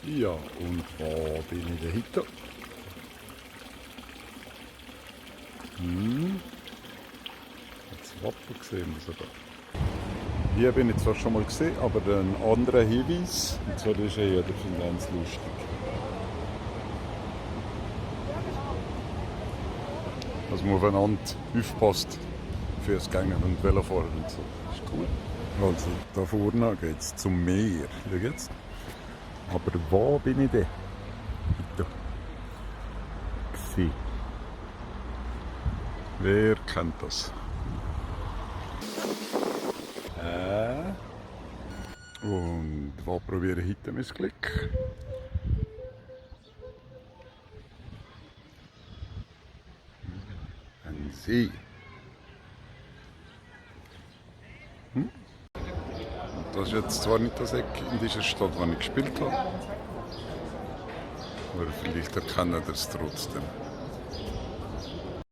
Ja, und wo bin ich denn heute? Jetzt Wappen gesehen wir sogar. Hier bin ich zwar schon mal gesehen, aber einen anderen Hinweis. Und zwar ist hier, der finde ich ganz lustig. Dass man aufeinander aufpasst fürs Gänger und Velofahren und so. Das ist cool. Also, da vorne geht es zum Meer. Schau jetzt. Aber wo bin ich denn? Heute. Gewesen. Wer kennt das? Und wo probiere ich heute mein Glück? Ein See. Das ist jetzt zwar nicht das Eck in dieser Stadt, wo ich gespielt habe, aber vielleicht erkennen ihr es trotzdem.